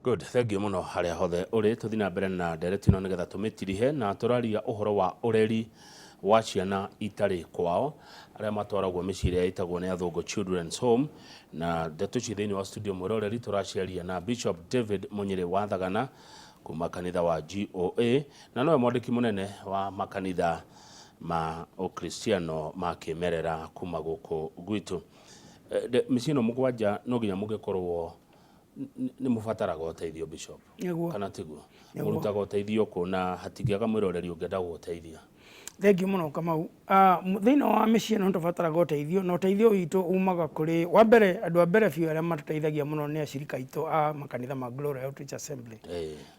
Good, thank you mũno harĩa hothe ũrĩ. Tũthiĩ na mbere na ndereti ĩno nĩgetha tũmĩtirihe, na tũraria ũhoro wa ũreri wa ciana itarĩ kwao arĩa matwaragwo mĩciĩ ĩrĩa ĩtagwo nĩ athũngũ Children's Home. Na ndeto ici thĩinĩ wa studio mwĩroreri tũraciaria na Bishop David Mũnyĩrĩ wa Thagana kuma kanitha wa GOA, na nowe mwandĩki mũnene wa makanitha ma Ũkristiano ma kĩmerera kuma gũkũ gwitũ. Mĩciĩ ĩno 7 no nginya mũgĩkorwo nĩ mũbataraga ũteithio, Bishop? Nĩguo. Kana tiguo? Nĩguo. Mũrutaga ũteithio kũ, na hatingĩaga mwĩroreri ũngĩenda gũgũteithia? Thengiũ mũno, Kamau. Thĩinĩ wa mĩciĩ ĩno nĩ tũbataraga ũteithio, na ũteithio witũ umaga kũrĩ, wa mbere, andũ a mbere biũ arĩa matũteithagia mũno nĩ acirika aitũ a makanitha ma Glory Outreach Assembly,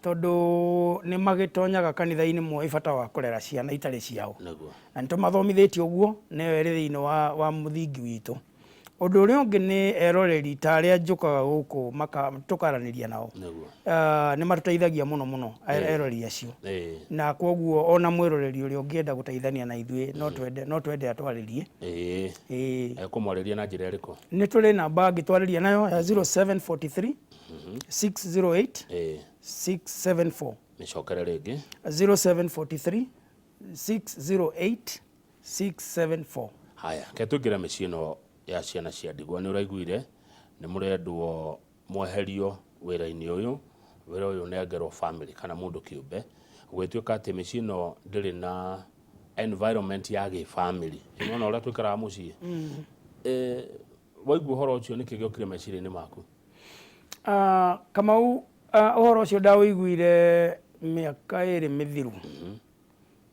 tondũ nĩ magĩtonyaga kanitha-inĩ moĩ bata wa kũrera ciana itarĩ ciao. Na nĩ tũmathomithĩtie ũguo, na ĩyo ĩrĩ thĩinĩ wa mũthingi witũ. Ũndũ ũrĩa ũngĩ nĩ eroreri ta arĩa njũkaga gũkũ maka tũkaranĩria nao. Nĩ matũteithagia mũno mũno eroreri acio. Na kwoguo ona mwĩroreri ũrĩa ũngĩenda gũteithania na ithuĩ no twende atwarĩrie. Ĩĩ. Ekũmwarĩria na njĩra ĩrĩkũ? Nĩ tũrĩ namba angĩtwarĩria nayo ya 0743 608 674. Mĩcokere rĩngĩ. 0743 608 674. Haya, ke tũingĩre mĩciĩ ĩno ya ciana cia ndigwa. Nĩ ũraiguire nĩ mũrendwo mweherio wĩra-inĩ ũyũ, wĩra ũyũ ũnengerwo family kana mũndũ kĩũmbe, gũgĩtuĩka atĩ mĩciĩ ĩno ndĩrĩ na environment ya gĩbamĩrĩ. Nĩwona ũrĩa tũikaraga mũciĩ? Waigua ũhoro ũcio, nĩkĩ gĩokire meciria-inĩ maku? Kamau, ũhoro ũcio ndaũiguire mĩaka 2 mĩthiru.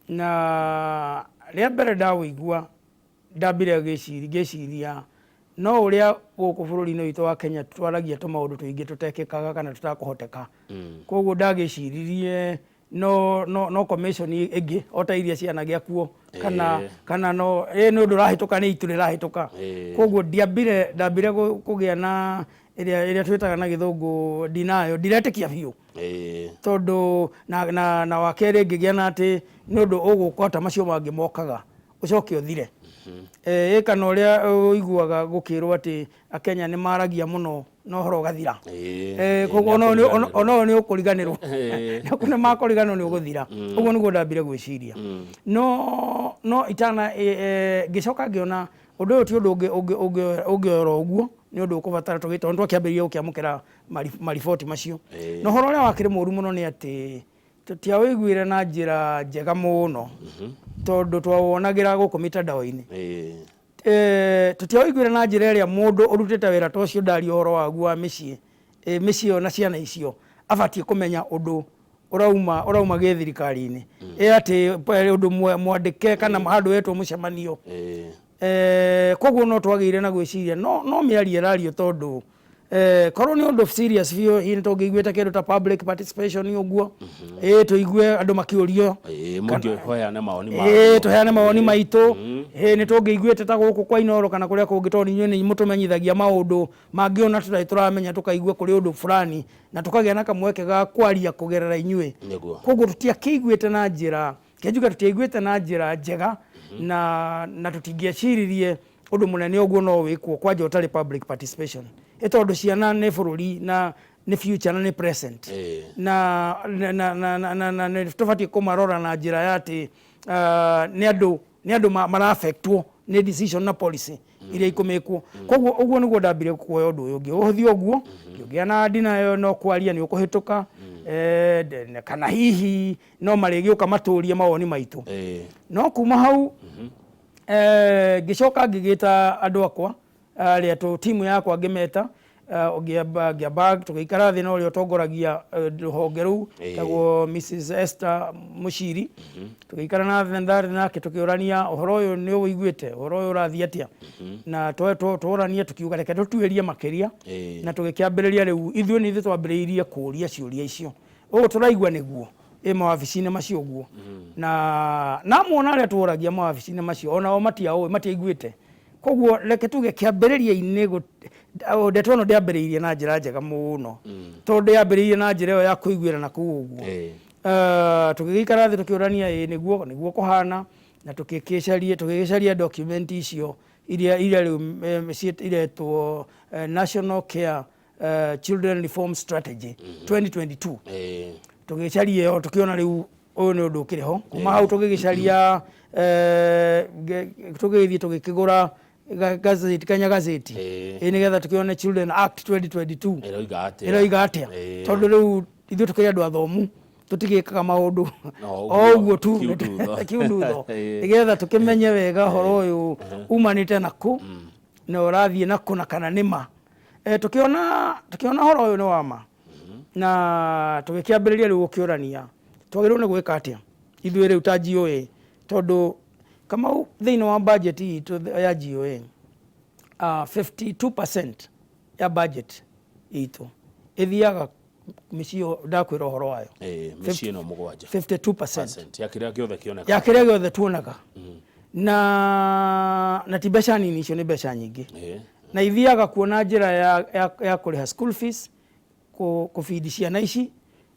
Na rĩa mbere ndaũigua ndambire ngĩciria no ũrĩa gũkũ bũrũri-inĩ witũ wa Kenya twaragia tũmaũndũ tũingĩ tũtekĩkaga kana tũtakũhoteka. Koguo ndagĩciririe no commission ĩngĩ o ta iria cianagĩa kuo kana kana no ĩ nĩ ũndũ ũrahĩtũka, nĩ itu rĩrahĩtũka. Koguo ndiambire ndambire kũgĩa na ĩrĩa twĩtaga na Gĩthũngũ denial, ndiretĩkia biũ. Tondũ na wa kerĩ ngĩgĩa na atĩ nĩ ũndũ ũgũka ta macio mangĩ mokaga ũcoke ũthire. Ĩ kana ũrĩa ũiguaga gũkĩrwo atĩ Akenya nĩ maragia mũno na ũhoro ũgathira. Koguo ona ũyũ nĩ ũkũriganĩrwo, nĩ makũriganĩrwo, nĩ ũgũthira. Ũguo nĩguo ndambire gwĩciria. No itana ngĩcoka ngĩona ũndũ ũyũ ti ũndũ ũngĩoywo ũguo, nĩ ũndũ ũkũbatara tondũ twakĩambĩrĩria gũkĩamũkĩra mariboti macio. Na ũhoro ũrĩa wakĩrĩ mũru mũno nĩ atĩ tũtiawĩiguire na njĩra njega mũno, tondũ twawonagĩra gũkũ mitandao-inĩ. Tũtiawĩiguire na njĩra ĩrĩa mũndũ ũrutĩte wĩra ta ũcio ndaria ũhoro waguo wa mĩciĩ, mĩciĩ ĩyo na ciana icio abatiĩ kũmenya ũndũ ũrauma gĩthirikari-inĩ. Ĩ atĩ ũndũ mwandĩke kana handũ wetwo mũcemanio. Koguo no twagĩire na gwĩciria no mĩario ĩrario, tondũ korwo nĩ ũndũ serious biũ, hihi nĩ tũngĩiguĩte kĩndũ ta public participation ũguo, ĩ tũigue andũ makĩũrio. Mũingĩ ũheane mawoni. Ĩ tũheane mawoni maitũ. Ĩ nĩ tũngĩiguĩte ta gũkũ kwa Inooro kana kũrĩa kũngĩ, tondũ inyuĩ nĩ mũtũmenyithagia maũndũ mangĩona tũtarĩ tũramenya, tũkaigua kũrĩ ũndũ fulani na tũkagĩa na kamweke ga kwaria kũgerera inyuĩ. Koguo tũtiakĩiguĩte na njĩra kĩnjuge, tũtiaiguĩte na njĩra njega, na tũtingĩeciririe ũndũ mũnene ũguo no wĩkwo kwanja ũtarĩ public participation, ĩ tondũ ciana nĩ bũrũri na nĩ future na nĩ present na nĩ tũbatiĩ kũmarora na njĩra ya atĩ nĩ andũ mara-affectwo nĩ decision na policy iria ikũmĩkwo. Koguo ũguo nĩguo ndambire kuoya ũndũ ũyũ ũngĩ ũhũthie ũguo, ngĩũgĩa na ndinayo no kwaria nĩ ũkũhĩtũka, kana hihi no marĩgĩũka matũrie mawoni maitũ. No kuma hau ngĩcoka ngĩgĩta andũ akwa arĩa tũ timu yakwa, ngĩmeta, ngĩamba tũgĩikara thĩ na ũrĩa ũtongoragia rũhonge rũu tagwo Mrs Esther Mushiri. Tũgĩikara na thĩ nake tũkĩũrania, ũhoro ũyũ nĩ ũiguĩte, ũhoro ũyũ ũrathiĩ atĩa? Na tworania tũkiuga reke tũtuĩrie makĩria. Na tũgĩkĩambĩrĩria rĩu ithuĩ nĩ ithuĩ twambĩrĩirie kũũria ciũria icio, ũũ tũraigua nĩguo ĩ mawabici-inĩ macio ũguo, na amwe ona arĩa tũragia mawabici-inĩ macio onao matiaũĩ, matiaiguĩte. Koguo reke tuge kĩambĩrĩria-inĩ ndeto ĩno ndĩambĩrĩirie na njĩra njega mũno, tondũ yambĩrĩirie na njĩra ĩyo ya kũiguĩra na kũu ũguo. Tũgĩgĩikara thĩ tũkĩũrania, ĩ nĩguo kũhana, na tũgĩgĩcaria document icio iria rĩu iretwo National Care. Children Reform Strategy 2022. Tũgĩcaria ĩyo, tũkĩona rĩu ũyũ nĩ ũndũ ũkĩrĩ ho. Kuma hau tũgĩgĩcaria, tũgĩgĩthiĩ tũgĩkĩgũra gazeti, Kenya gazeti, ĩ nĩgetha tũkĩone Children Act 2022 ĩroiga atĩa. Ĩroiga atĩa. Tondũ rĩu ithuĩ tũkĩrĩ andũ athomu, tũtigĩkaga maũndũ No, o ũguo tu kiundutho. Kiundutho, nĩgetha tũkĩmenye wega ũhoro ũyũ umanĩte na kũ na ũrathiĩ na kũ na kana nĩ ma. Tũkĩona ũhoro ũyũ nĩ wa ma, na tũgĩkĩambĩrĩria rĩu gũkĩũrania twagĩrĩirwo nĩ gwĩka atĩa ithuĩ rĩu ta GOA, tondũ Kamau, thĩinĩ wa budget itũ ya GOA, 52% ya budget itũ ĩthiaga mĩciĩ ĩyo ndakwĩra ũhoro wayo. Mĩciĩ ĩno mũgwanja. 52% Percent ya kĩrĩa gĩothe kĩonekaga. Ya kĩrĩa gĩothe tuonaga, na ti mbeca nini, icio nĩ mbeca nyingĩ. Na ithiaga kuona njĩra ya kũrĩha school fees, kũbindi ciana ici,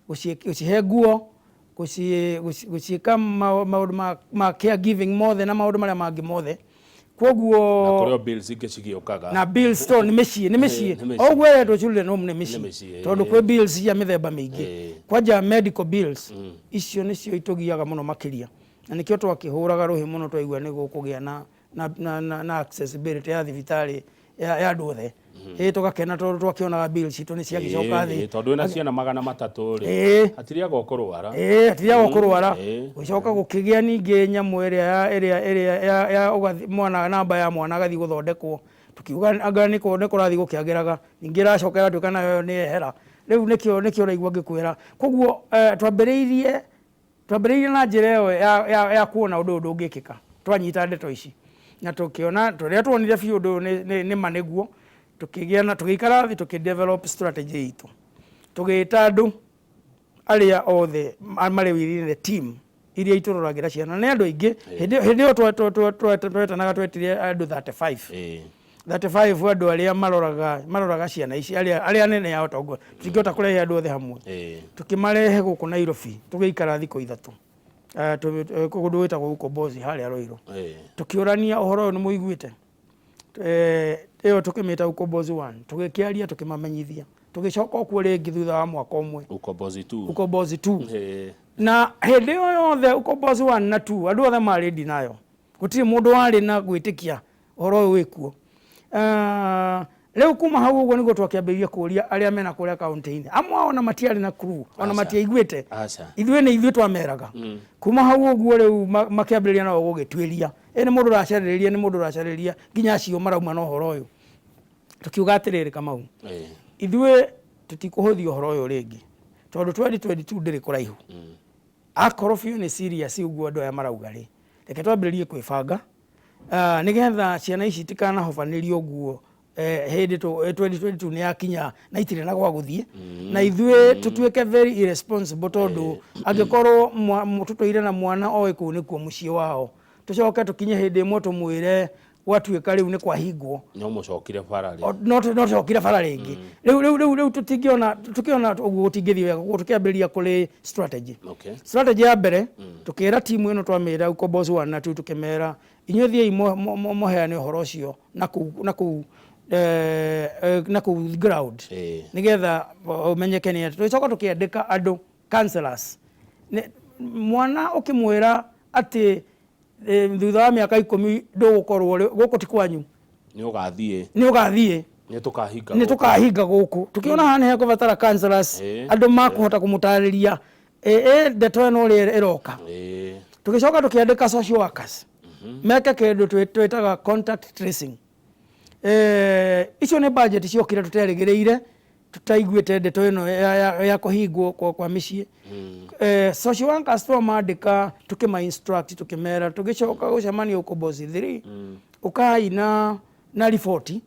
gũcihe nguo, gũciĩka maũndũ ma caregiving mothe na maũndũ marĩa mangĩ mothe. Koguo na kũrĩ o bills ingĩ cigĩũkaga. Na bills to nĩ mĩciĩ, nĩ mĩciĩ. Nĩ mĩciĩ. O ũguo ĩretwo children home, nĩ mĩciĩ. Nĩ mĩciĩ. Tondũ kwĩ bills cia mĩthemba mĩingĩ. Kwanja medical bills, icio nĩcio itũgiaga mũno makĩria, na nĩkĩo twakĩhũraga rũhĩ mũno twaigua nĩ gũkũgĩa na accessibility ya thibitarĩ ya andũ othe. Ĩ tũgakena tondũ twakĩonaga bills citũ nĩ ciagĩcoka thĩ. Tondũ wĩna ciana 300 rĩ, hatirĩ aga ũkũrwara. Ĩĩ, hatirĩ aga ũkũrwara. Gũcoka gũkĩgĩa ningĩ nyamũ ĩrĩa ya ĩrĩa ĩrĩa ya ũgathi, mwana, namba ya mwana agathiĩ gũthondekwo, tukiuga anga nĩ kũrathiĩ gũkĩagĩraga, ningĩ ĩracoka ĩratuĩka nayo nĩ yehera rĩu. Nĩkĩo ũraigua ngĩkwĩra. Koguo twambĩrĩirie na njĩra ĩyo ya kuona ũndũ ũyũ ndũngĩkĩka. Twanyita ndeto ici na tũkĩona tũrĩa tuonire biũ ũndũ ũyũ nĩ ma nĩguo tũkĩgĩa na tũgĩikara thĩ, tũkĩ develop strategy itũ, tũgĩta andũ arĩa othe marĩ within the team iria itũroragĩra ciana. Nĩ andũ aingĩ. Hĩndĩ ĩyo twetanaga, twetire andũ 35. 35 andũ arĩa maroraga ciana ici, arĩa anene ao tongo tũtingĩhota kũrehe andũ othe hamwe. Tũkĩmarehe gũkũ Nairobi, tũgĩikara thikũ 3 kũndũ gwĩtagwo Ukombozi harĩa Ruiru. Tũkĩũrania ũhoro ũyũ nĩ mũiguĩte. Ĩyo tũkĩmĩta Ukombozi 1. Tũgĩkĩaria, tũkĩmamenyithia, tũgĩcoka okuo rĩngĩ thutha wa mwaka ũmwe. Ukombozi 2. Ukombozi 2. Na hĩndĩ ĩyo yothe, Ukombozi 1 na 2, andũ othe marĩ ndinayo, gũtirĩ mũndũ warĩ na gwĩtĩkia ũhoro ũyũ wĩkuo. Rĩu kuma hau ũguo nĩguo twakĩambĩrĩirie kũria arĩa mena kũrĩa kaunti-inĩ. Amwe ao ona matiarĩ na clue, ona Aca. matiaiguĩte. Aca. Ithuĩ nĩ ithuĩ twameraga. Kuma hau ũguo rĩu makĩambĩrĩria nao gũgĩtuĩria, ĩ nĩ mũndũ ũracarĩrĩria, nĩ mũndũ ũracarĩrĩria, nginya acio marauma na ũhoro ũyũ. Tũkiuga atĩrĩrĩ, Kamau, ithuĩ tũtikũhũthia ũhoro ũyũ rĩngĩ, tondũ 2022 ndĩrĩ kũraihu. Akorwo biũ nĩ serious ũguo andũ aya marauga rĩ, reke twambĩrĩrie kwĩbanga, nĩgetha ciana ici itikanahobanĩrio ũguo hĩndĩ 2022 nĩ yakinya na itirĩ na gwa gũthiĩ, na ithuĩ tũtuĩke very irresponsible, tondũ angĩkorwo tũtũire na mwana oĩ kũu nĩkuo mũciĩ wao, tũcoke tũkinye hĩndĩ ĩmwe tũmwĩre gwatuĩka rĩu nĩ kwahingwo, no mũcokire bara rĩ. No tũcokire bara rĩngĩ. Rĩu tũtingĩona, tũkĩona ũguo gũtingĩthiĩ wega. Koguo tũkĩambĩrĩria kũrĩ strategy. Strategy ya mbere, tũkĩra timu ĩno, twamĩra Ukombozi 1 na 2, tũkĩmera inyuĩ thiĩi mũheane ũhoro ũcio na kũu ground, nĩgetha ũmenyeke nĩ atĩ. Tũgĩcoka tũkĩandĩka andũ counselors. Mwana ũkĩmwĩra atĩ thutha wa mĩaka 10 ndũgũkorwo gũkũ ti kwanyu, nĩ ũgathiĩ. Nĩ ũgathiĩ. Nĩ tũkahinga nĩ gũkũ. Tũkahinga gũkũ. Tũkĩona haha nĩ hekũbatara counselors, andũ makũhota kũmũtarĩria ndeto ĩno ũrĩa ĩroka. Tũgĩcoka tũkĩandĩka social workers meke kĩndũ twĩtaga contact tracing. Icio nĩ budget ciokire tũterĩgĩrĩire, tũtaiguĩte ndeto ĩno ya kũhingwo kwa mĩciĩ. Social workers twamandĩka, tũkĩma instruct, tũkĩmera tũgĩcoka gũcemania Ukombozi 3, ũkai na riboti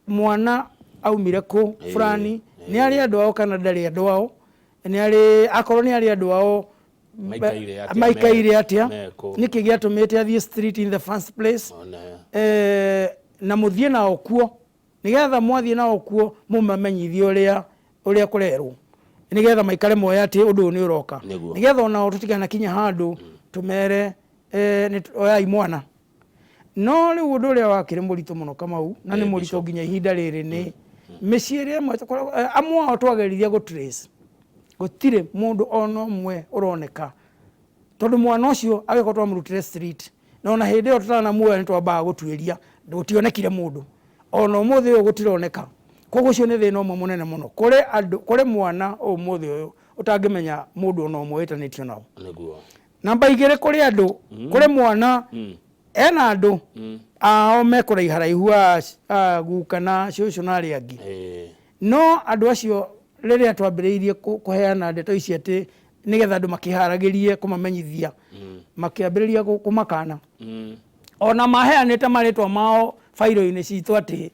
mwana aumire kũ, fulani nĩ arĩ andũ ao kana ndarĩ andũ ao, nĩ arĩ, akorwo nĩ arĩ andũ ao, Maikaire atĩa, maikaire atĩa, mekũ. Nĩkĩ gĩatũmĩte athiĩ street in the first place? One. Na mũthiĩ nao kuo, nĩgetha mwathiĩ nao kuo mũmamenyithie ũrĩa kũrerwo, nĩgetha maikare moya atĩ ũndũ ũyũ nĩ ũroka. Nĩgetha onao tũtikanakinye handũ tũmere oyai mwana. No rĩu ũndũ ũrĩa wakĩrĩ mũritũ mũno, Kamau, na nĩ mũritũ Bishop. nginya ihinda rĩrĩ, nĩ Mĩciĩ ĩrĩa ĩmwe amwe ao twageririe gũ trace, gũtirĩ mũndũ ona ũmwe ũroneka, tondũ mwana ũcio agĩkorwo twamũrutire street, na ona hĩndĩ ĩyo tũtanamuoya nĩ twambaga gũtuĩria, gũtionekire mũndũ, ona ũmũthĩ ũyũ gũtironeka. Koguo ũcio nĩ thĩna ũmwe mũnene mũno. Kũrĩ andũ, kũrĩ mwana ũmũthĩ ũyũ ũtangĩmenya mũndũ ona ũmwe wĩtanĩtio nao. Nĩguo. Namba igĩrĩ, kũrĩ andũ, kũrĩ mwana ena andũ ao me kũraiharaihu, a guka na cũcũ na arĩa angĩ. No andũ acio rĩrĩa twambĩrĩirie kũheana ndeto ici atĩ nĩgetha andũ makĩharagĩrie kũmamenyithia, makĩambĩrĩria kũmakana. Ona maheanĩte marĩtwa mao bairo-inĩ citũ atĩ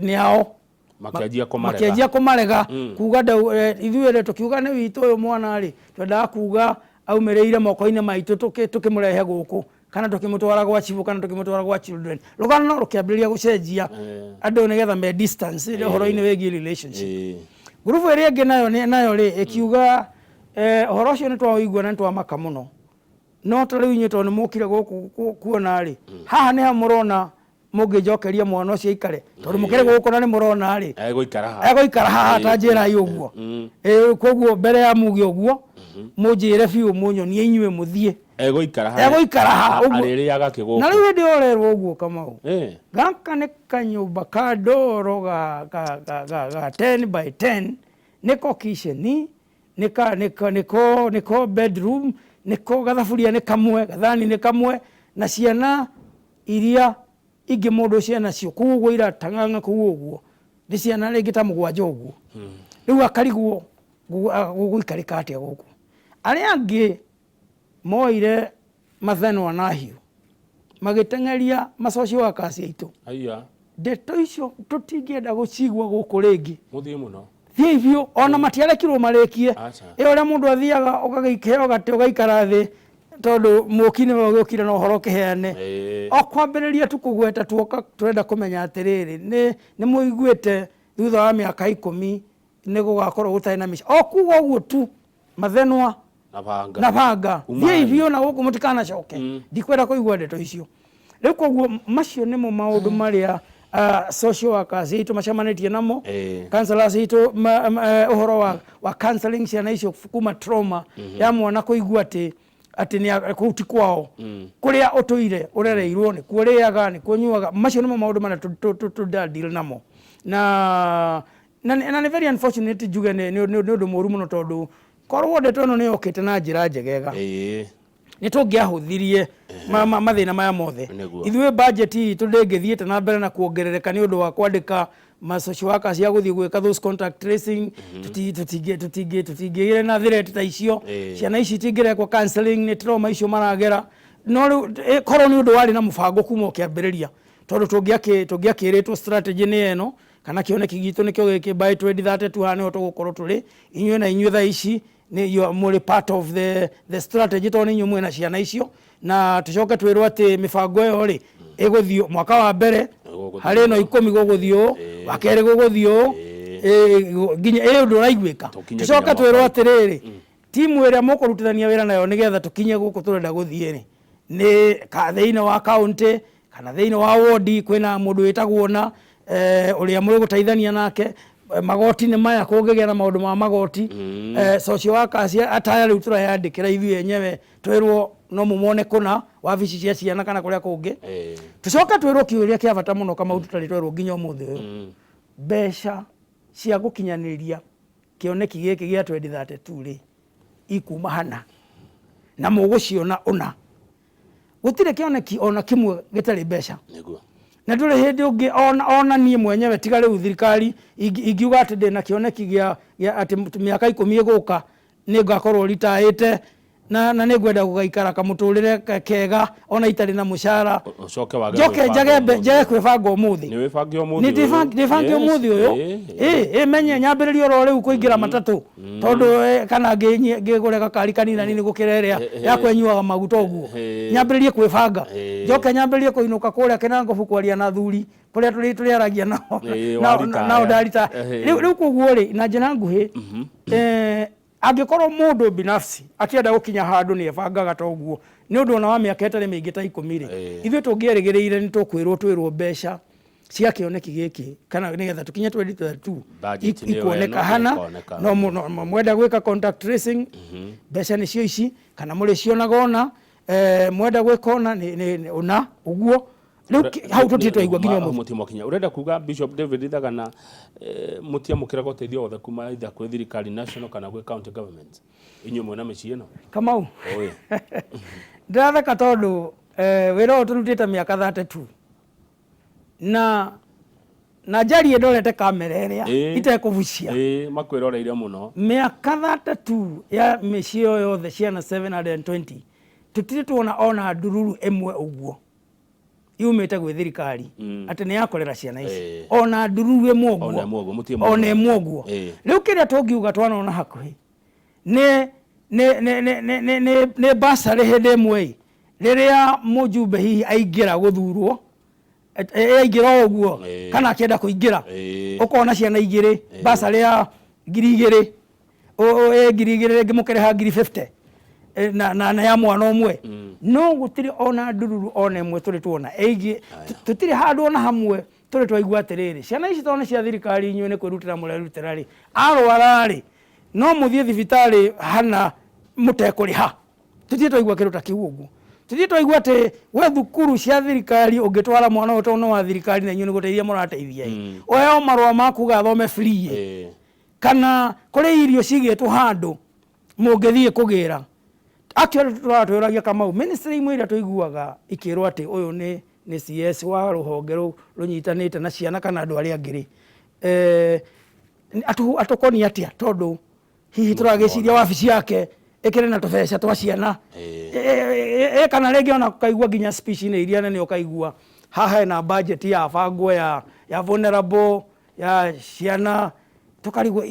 nĩ ao. Makĩanjia kũmarega. Makĩanjia kũmarega, kuga ithuĩ rĩ tũkiuga nĩ witũ ũyũ mwana rĩ, twendaga kuga aumĩrĩire moko-inĩ maitũ tũkĩmũrehe gũkũ, kana tũkĩmũtwara gwa cibũ, kana tũkĩmũtwara gwa children. Rũgano rũkĩambĩrĩria gũcenjia andũ nĩgetha me distance ũhoro-inĩ wĩgiĩ relationship. Ngurubu ĩrĩa ĩngĩ nayo nayo rĩ ĩkiuga ũhoro ũcio nĩ twaũigua na nĩ twamaka mũno, no ta rĩu inyuĩ tondũ nĩ mũkire gũkũ kuona rĩ, haha nĩ ha mũrona mũngĩnjokeria mwana ũcio aikare, tondũ mũkĩrĩ gũkũ na nĩ mũrona rĩ, Egũikara haha. Egũikara haha ta njĩrai ũguo. Koguo mbere ya muge ũguo, mũnjĩre biũ, mũnyonie inyuĩ mũthiĩ. Egũikara haha. Egũikara haha ũguo. Arĩrĩaga kĩ gũkũ? Na rĩu hĩndĩ ĩyo ũrerwo ũguo, Kamau, gaka nĩ kanyũmba ka ndoro ga 10 by 10, nĩko kitchen, nĩko bedroom, nĩko gathaburia nĩ kamwe, gathani nĩ kamwe, na ciana iria ingĩ mũndũ ũcio enacio kũu ũguo iratang'ang'a kũu ũguo nĩ ciana rĩngĩ ta mũgwanja ũguo. Rĩu akarigwo gũgũikarĩka atĩa gũkũ. Arĩa angĩ moire mathenwa na hiũ magĩteng'eria ma social workers aitũ. Aya. Ndeto icio tũtingĩenda gũcigua gũkũ rĩngĩ. Mũthiĩ mũno. Thiĩi biũ. Ona matiarekirwo marĩkie. Aca. Ĩ ũrĩa mũndũ athiaga ũgagĩkĩheo gatĩ ũgaikara thĩ, tondũ mũki nĩwe ũgĩũkire na ũhoro ũkĩheane. O kwambĩrĩria tu kũgweta tuoka tũrenda kũmenya atĩrĩrĩ, nĩ mũiguĩte thutha wa mĩaka 10 nĩ gũgakorwo gũtarĩ na mĩciĩ. O kuga ũguo tu, mathenwa na banga. Na banga. Umai. Thiĩi biũ na gũkũ mũtikanacoke. Ndikwenda kũigua ndeto icio. Rĩu koguo macio nĩmo maũndũ marĩa social workers itũ macemanĩtie namo, counselors itũ, ũhoro wa counseling ciana icio kuma trauma ya mwana kũigua atĩ nĩ kũu ti kwao, kũrĩa ũtũire ũrereirwo nĩkuo ũrĩaga, nĩkuo ũnyuaga. Macio nĩmo maũndũ marĩa tũ deal namo, na nĩ very unfortunate, njuge nĩ ũndũ mũru mũno, tondũ korwo ndeto ĩno nĩ yokĩte na njĩra njegega, nĩ tũngĩahũthirie mathĩna maya mothe. Nĩguo. Ithuĩ budget itũ ndĩngĩthiĩte na mbere na kuongerereka nĩ ũndũ wa kwandĩka ma social workers cia gũthiĩ gwĩka those contact tracing. Tũtingĩgĩre na threat ta icio. Ciana ici itingĩrekwo counseling nĩ trauma icio maragera. No rĩu korwo nĩ ũndũ warĩ na mũbango kuma o kĩambĩrĩria, tondũ tũngĩakĩrĩtwo strategy nĩ ĩno, kana kĩoneki gitũ nĩkĩo gĩkĩ, by 2032 haha nĩho tũgũkorwo tũrĩ inyuĩ, na inyuĩ thaa ici nĩ you are mũrĩ part of the strategy, tondũ nĩ inyuĩ mwĩna ciana icio. Na tũcoke twĩrwo atĩ mĩbango ĩyo rĩ ĩgũthiĩ mwaka wa mbere Gũgũthiĩ harĩ ĩno 10 gũgũthiĩ ũũ, wa kerĩ gũgũthiĩ ũũ, nginya ĩ ũndũ ũraiguĩka. Tũkinye Tũcoke nginya twĩrwo mwaka atĩrĩrĩ, timu ĩrĩa mũkũrutithania wĩra nayo nĩgetha tũkinye gũkũ tũrenda gũthiĩ rĩ, nĩ thĩinĩ wa county kana thĩinĩ wa wodi kwĩna mũndũ wĩtagwo na ũrĩa mũgũteithania nake. Magoti nĩ maya, kũngĩgĩa na maũndũ ma magoti, social workers ataya rĩu tũrayandĩkĩra ithuĩ enyewe, twĩrwo no mũmone kũna wabici cia ciana kana kũrĩa kũngĩ. Tũcoke twĩrwo kĩũria kĩa bata mũno, Kamau, tũtarĩ twerwo nginya ũmũthĩ ũyũ: mbeca cia gũkinyanĩria kĩoneki gĩkĩ gĩa 2032 rĩ, ikuma hana na mũgũciona ũna? Gũtirĩ kĩoneki ona kĩmwe gĩtarĩ mbeca. Na ndũrĩ hĩndĩ ũngĩ ona niĩ mwenyewe, tiga rĩu thirikari, ingiuga atĩ ndĩna kĩoneki gĩa atĩ mĩaka 10 ĩgũka nĩ ngakorwo ritaĩte na nĩ ngwenda gũgaikara kamũtũrĩre kega ona itarĩ na mũcara, Ũcoke wage njoke gwĩbanga njage ũmũthĩ. Njage kwĩbanga ũmũthĩ. Nĩ wĩbange ũmũthĩ Nĩ ũyũ. ndĩbange ũmũthĩ ũyũ. Ĩ menye nyambĩrĩrie oro rĩu kũingĩra matatũ, tondũ kana ngĩgũre gakari kanina nini gũkĩra ĩrĩa yakwa ĩnyuaga maguta ũguo. Nyambĩrĩrie kwĩbanga, njoke nyambĩrĩrie kũinũka kũrĩa Kĩnangobu kwaria na athuri kũrĩa tũrĩaragia nao. Waritaya. Nao ndarita. Rĩu koguo rĩ, na njĩra nguhĩ, angĩkorwo mũndũ binafsi akĩenda gũkinya handũ nĩ ebangaga ta ũguo nĩ ũndũ ona wa mĩaka ĩtarĩ mĩingĩ ta 10 rĩ, ithuĩ tũngĩerĩgĩrĩire nĩ tũkwĩrwo twĩrwo mbeca Cia kĩoneki gĩkĩ kana nĩgetha tũkinye 2032. Budget nĩyo ikuoneka ĩno, hana. ĩkoneka. No mwenda gwĩka contact tracing, mbeca nĩcio ici, kana mũrĩcionaga ona mwenda gwĩka ona nĩ ũna ũguo. Rĩu hau tũtirĩ twaigua nginya ũmũthĩ. Mũtimwakinya. Ũrenda kuga, Bishop David Thagana, mũtiamũkĩraga ũteithio wothe kuma either kwĩ thirikari national kana gwĩ county government, inyuĩ mwĩna mĩciĩ ĩno? Kamau. Oi. Ndĩratheka tondũ wĩra ũyũ tũrutĩte mĩaka 32 na njarie ndorete kamera ĩrĩa itekũbucia. Ĩĩ, makwĩroreire mũno. Mĩaka 32 ya mĩciĩ ĩyo yothe, ciana 720, tũtirĩ tuona ona ndururu ĩmwe ũguo yumĩte gwĩ thirikari atĩ nĩ yakũrera ciana ici. Ona ndururu ĩmwe ũguo. Ona ĩmwe ũguo, mũtirĩ ona ĩmwe ũguo. Rĩu kĩrĩa tũngiuga twanona hakuhĩ nĩ basarĩ hĩndĩ ĩmwe ĩ rĩrĩa mũjumbe hihi aingĩra gũthurwo, aingĩra o ũguo kana akĩenda kũingĩra, ũkona ciana igĩrĩ basarĩ ya 2000, 2000, rĩngĩ mũkĩrĩha 50,000 na ya mwana ũmwe. No gũtirĩ ona ndururu ona ĩmwe tũrĩ tuona ĩngĩ. Tũtirĩ handũ ona hamwe tũrĩ twaigua atĩrĩrĩ, ciana ici tondũ nĩ cia thirikari, inyuĩ nĩ kwĩrutĩra mũrerutĩra rĩ, arwara rĩ, no mũthiĩ thibitarĩ hana mũtekũrĩha. Tũtirĩ twaigua kĩndũ ta kĩu ũguo. Tũtirĩ twaigua atĩ we thukuru cia thirikari ũngĩtwara mwana ũyũ tondũ nĩ wa thirikari na inyuĩ nĩ gũteithia mũrateithia ĩ, ũheo marũa ma kuga athome free ĩ, kana kũrĩ irio cigĩtwo handũ mũngĩthiĩ kũgĩra. Actually tũratwĩragia, Kamau, ministry imwe iria tũiguaga ikĩrwo atĩ ũyũ nĩ CS wa rũhonge rũu rũnyitanĩte na ciana kana andũ arĩa angĩ rĩ, atũkonia atĩa? Tondũ hihi tũragĩciria wabici yake ĩkĩrĩ na tũbeca twa ciana. Kana rĩngĩ ona ũkaigua nginya speech-inĩ iria nene, ũkaigua haha hena budget ya bangwo ya vulnerable ya ciana, tũkarigwo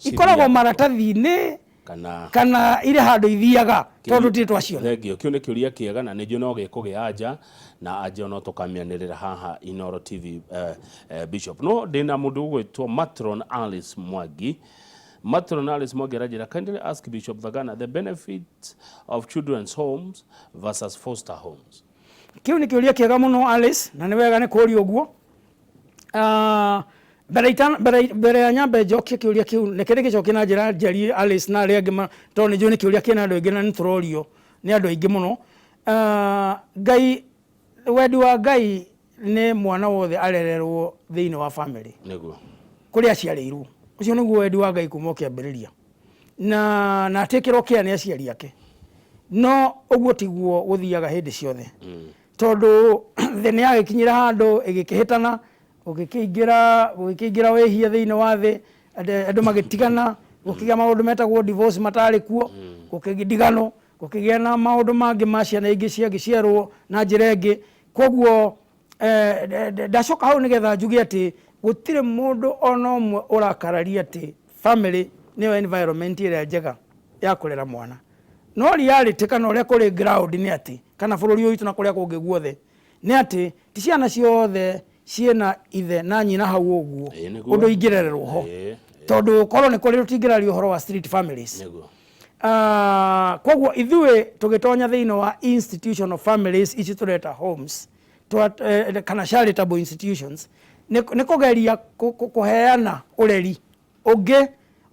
ikoragwo maratathi-inĩ kana kana irĩ handũ ithiaga, tondũ tũtirĩ twaciona. Thengio. Kĩu nĩ kĩũria kĩega na nĩ njũĩ no gĩkũgĩa anja na anja no tũkamĩanĩrĩra haha Inoro TV. Bishop, no ndĩna mũndũ ũgwĩtwo Matron Alice Mwangi. Matron Alice Mwangi aranjĩra, "Kindly ask Bishop Thagana the benefit of children's homes versus foster homes." Kĩu nĩ kĩũria kĩega mũno, Alice, na nĩ wega nĩ kũũria ũguo. Mbere ya nyambe njokie kĩũria kĩu, reke ndĩgĩcokie na njĩra njariĩ, Alice na arĩa angĩ, tondũ nĩ njũĩ nĩ kĩũria kĩna andũ aingĩ na nĩ tũrorio nĩ andũ aingĩ mũno. Ngai, wendi wa Ngai nĩ mwana wothe arererwo thĩinĩ wa family kũrĩa aciarĩirwo. Ũcio nĩguo wendi wa Ngai kuma o kĩambĩrĩria, na atĩkĩrwo kĩa nĩ aciari ake. No ũguo tiguo gũthiaga hĩndĩ ciothe, tondũ thĩ nĩ yagĩkinyĩra handũ ĩgĩkĩhĩtana, gũgĩkĩingĩra wĩhia thĩinĩ wa thĩ, andũ magĩtigana, gũkĩgĩa maũndũ metagwo divorce matarĩ kuo, gũkĩgĩa ndigano, gũkĩgĩa na maũndũ mangĩ ma ciana ingĩ ciagĩciarwo na njĩra ĩngĩ. Koguo ndacoka hau nĩgetha njuge atĩ gũtirĩ mũndũ ona ũmwe ũrakararia atĩ family nĩyo environment ĩrĩa njega ya kũrera mwana. No reality kana ũrĩa kũrĩ ground nĩ atĩ, kana bũrũri ũyũ witũ na kũrĩa kũngĩ guothe, nĩ atĩ ti ciana ciothe ciĩna ithe na nyina hau ũguo Ĩĩ, nĩguo. ũndũ ingĩrererwo ho, tondũ korwo nĩ kũrĩ tũtingĩraria ũhoro wa street families. Koguo ithuĩ tũgĩtonya thĩinĩ wa institutional families ici tũreta homes kana charitable institutions nĩ kũgeria kũheana ũreri ũngĩ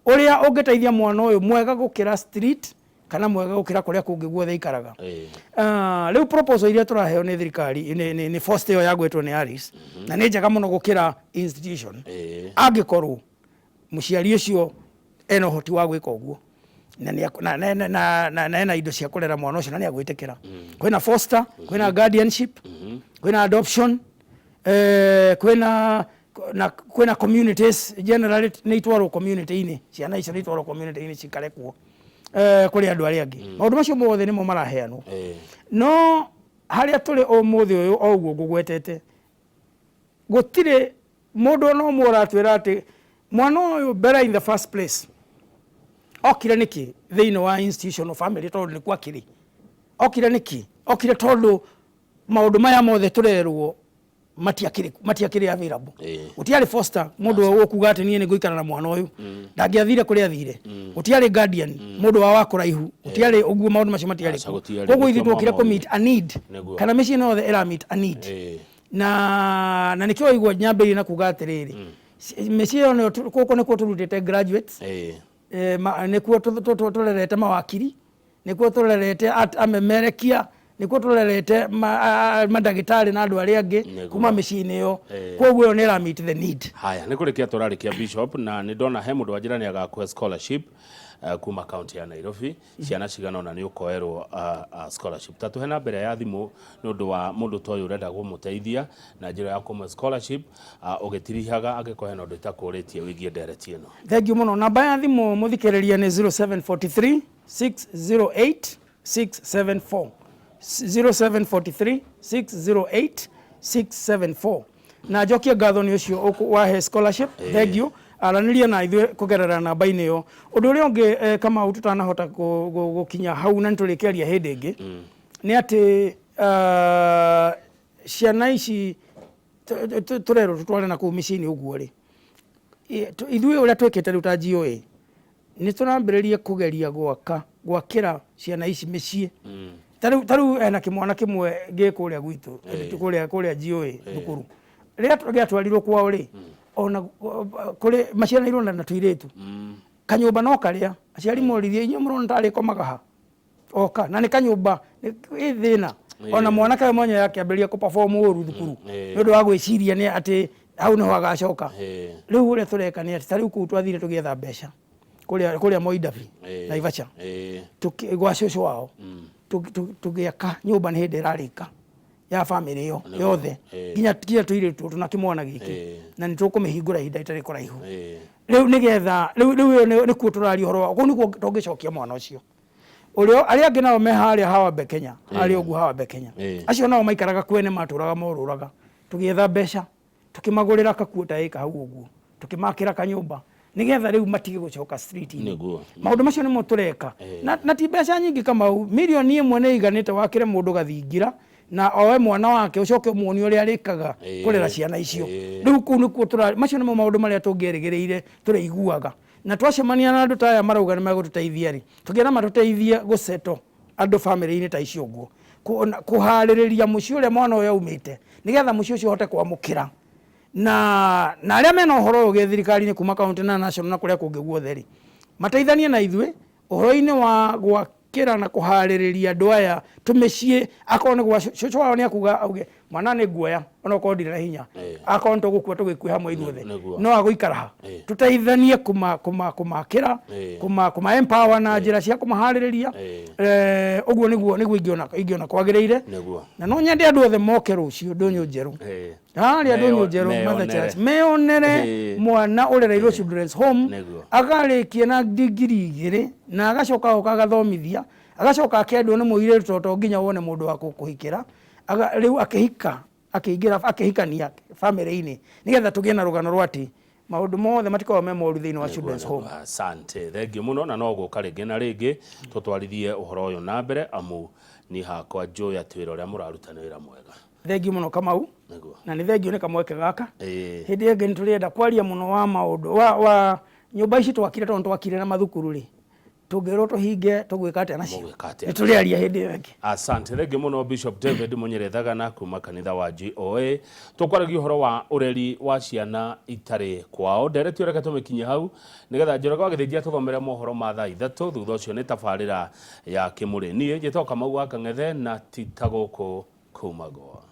ũrĩa ũngĩteithia mwana ũyũ mwega gũkĩra street kana mwega gũkĩra kũrĩa kũngĩ guothe ikaraga. Rĩu proposal iria tũraheo nĩ thirikari nĩ foster ĩyo yagwetwo nĩ Alice, na nĩ njega mũno gũkĩra institution, angĩkorwo mũciari ũcio ena ũhoti wa gwĩka ũguo na nĩ na, na, na, na, na, na ena indo cia kũrera mwana ũcio na nĩ agwĩtĩkĩra. Kwĩna foster, kwĩna guardianship, kwĩna adoption, kwĩna communities. Generally nĩ itwarwo community-inĩ, ciana icio nĩ itwarwo community-inĩ cikare kuo, kũrĩ andũ arĩa angĩ. Maũndũ macio mothe nĩmo maraheanwo. No harĩa tũrĩ ũmũthĩ ũyũ, o ũguo ngũgwetete, gũtirĩ mũndũ ona ũmwe ũratwĩra atĩ mwana ũyũ mbere, in the first place, okire nĩkĩ thĩinĩ wa institutional family, tondũ nĩkuo akĩrĩ. Okire nĩkĩ? Okire tondũ maũndũ maya mothe tũrerwo matiakĩrĩ available. Gũtiarĩ foster, mũndũ ũkuga atĩ niĩ nĩ ngũikara na mwana ũyũ, ndangĩathire kũrĩa athire. Gũtiarĩ guardian, mũndũ wa kũraihu, gũtiarĩ ũguo, maũndũ macio matiarĩ Aca, kuo. Gũtiarĩ, Koguo ithuĩ nĩkĩo twokire mama kũ meet a need, Nĩguo. kana mĩciĩ yothe ĩra meet a need. Na nĩkĩo waigua nyambĩrĩrie na kuga atĩrĩrĩ, mĩciĩ ĩyo nĩyo gũkũ nĩkuo tũrutĩte graduates. Nĩkuo tũrerete mawakiri, nĩkuo tũrerete amemerekia, nĩkuo tũrerete mandagĩtarĩ na andũ arĩa angĩ kuma mĩciĩ-inĩ ĩyo. Koguo ĩyo nĩ ĩra meet the need. Haya, nĩ kũrĩkia tũrarĩkia, Bishop, na nĩ ndona he mũndũ wanjĩra nĩ agakũhe scholarship kuma kaunti ya Nairobi. Ciana cigana ũna nĩ ũkoerwo scholarship. Ta tũhe namba ĩrĩa ya thimũ nĩ ũndũ wa mũndũ ta ũyũ ũrenda kũmũteithia na njĩra ya kũmũhe scholarship, ũgĩtirihaga angĩkorwo hena ũndũ itakũrĩtie wĩgiĩ ndereti ĩno. Thengiũ mũno. Namba ya thimũ, mũthikĩrĩria, nĩ 0743 608 674, 0743 608 674. Na njokie ngatho nĩ ũcio wahe scholarship. Thengiũ. Aranĩria na ithuĩ kũgerera namba-inĩ ĩyo. Ũndũ ũrĩa ũngĩ, Kamau, tũtanahota gũkinya hau na nĩtũrĩkĩaria hĩndĩ ĩngĩ, nĩ atĩ ciana ici tũrerwo tũtware na kũu mĩciĩ-inĩ ũguo rĩ, ithuĩ ũrĩa twĩkĩte rĩu ta GOA nĩ tũrambĩrĩria kũgeria gwaka gwakĩra ciana ici mĩciĩ. Ta rĩu ena kĩmwana kĩmwe gĩ kũrĩa gwitũ, kũrĩa GOA thukuru, rĩrĩa gĩatwarirwo kwao rĩ, ona kũrĩ maciaranĩirwo na tũirĩtu, kanyũmba no karĩa aciari moririe, "Inyuĩ mũrona tarĩ komaga ha?" Oka na nĩ kanyũmba ĩ thĩna. Ona mwanake we mwenyewe akĩambĩrĩria kũ perform ũru thukuru nĩ ũndũ wa gwĩciria nĩ atĩ hau nĩho agacoka. Rĩu ũrĩa tũreka nĩ atĩ ta rĩu kũu twathire tũgĩetha mbeca kũrĩa Moi Dabi, Naivasha, gwa cũcũ wao, tũgĩaka nyũmba, nĩ hĩndĩ ĩrarĩka ya bamĩrĩ ĩyo yothe, nginya tũirĩtu tũtũ na kĩmwana gĩkĩ, na nĩ tũkũmĩhingũra ihinda rĩtarĩ kũraihu. Rĩu nĩgetha rĩu ĩyo nĩkuo tũraria ũhoro wa kũu, nĩkuo tũngĩcokia mwana ũcio. Ũrĩa arĩa angĩ nao me harĩa Hawambe Kenya, harĩa ũguo Hawambe Kenya, acio nao maikaraga kwene, matũraga morũraga. Tũgĩetha mbeca, tũkĩmagũrĩra kakuota ĩka hau ũguo, tũkĩmakĩra kanyũmba nĩgetha rĩu matige gũcoka street-inĩ. Maũndũ macio nĩmo tũreka na ti mbeca nyingĩ, Kamau. Mirioni 1 nĩ iganĩte wakĩre mũndũ gathingira na oe mwana wake, ũcoke ũmuonie ũrĩa arĩkaga kũrera ciana icio. Rĩu kũu nĩkuo tũra macio nĩmo maũndũ marĩa tũngĩerĩgĩrĩire tũrĩiguaga na twacemania na andũ ta aya marauga nĩ megũtũteithia rĩ, tũngĩenda matũteithie gũceto andũ bamĩrĩ-inĩ ta icio ũguo, kũharĩrĩria mũciĩ ũrĩa mwana ũyũ aumĩte, nĩgetha mũciĩ ũcio ũhote kwamũkĩra na arĩa mena ũhoro ũyũ gĩthirikari-inĩ kuma kaunti na national na kũrĩa kũngĩ guothe rĩ, mateithanie na ithuĩ ũhoro-inĩ wa gwakĩra na kũharĩrĩria andũ aya tũmĩciĩ. Akorwo nĩ gwa cũcũ wao, nĩ akuga auge, "Mwana nĩ nguoya onokorwo ndirĩ na hinya, akorwo nĩ tũgũkua tũgĩkue hamwe ithuothe." No agũikara ha tũteithanie kũmakĩra, kũma empower na njĩra cia kũmaharĩrĩria. Ũguo nĩguo ingĩona kwagĩrĩire. Na no nyende andũ othe moke rũciũ ndũnyũ njerũ, harĩa ndũnyũ njerũ Mother Church, meyonere mwana ũrereirwo children's home, akarĩkia na ndigiri 2 na agacoka oka agathomithia, agacoka akendwo nĩ mũirĩtu, tondũ to nginya wone mũndũ wa kũhikĩra. Rĩu akĩhika, akĩingĩra, akĩhikania bamĩrĩ-inĩ, nĩgetha tũgĩe na rũgano rwa atĩ maũndũ mothe matikoragwo me moru thĩinĩ wa children's home. Asante, thengiũ mũno, na no gũka rĩngĩ na rĩngĩ tũtwarithie ũhoro ũyũ na mbere, amu niĩ hakwa njũĩ atĩ wĩra ũrĩa mũraruta nĩ wĩra mwega. Thengiũ mũno, Kamau. Na nĩ thengiũ nĩ kamweke gaka. Hĩndĩ ĩngĩ nĩ tũrĩenda kwaria mũno wa maũndũ wa nyũmba ici twakire, tondũ twakire na mathukuru rĩ, tũngĩrwo tũhinge tũgwĩka atĩa nacio? Mũgwĩka atĩa? Nĩ tũrĩaria hĩndĩ ĩyo ĩngĩ. Asante, thengiũ mũno, Bishop David Munyere Thagana kuma kanitha wa GOA. Tũkwaragia ũhoro wa ũreri wa ciana itarĩ kwao. Ndereti reke tũmĩkinye hau nĩgetha Njoroge wa Gĩthĩnji atũthomere mohoro ma thaa 3. Thutha ũcio nĩ tabarĩra ya Kĩmũrĩ. Niĩ njĩtagwo Kamau wa Kang'ethe, na ti ta gũkũ kumagwo.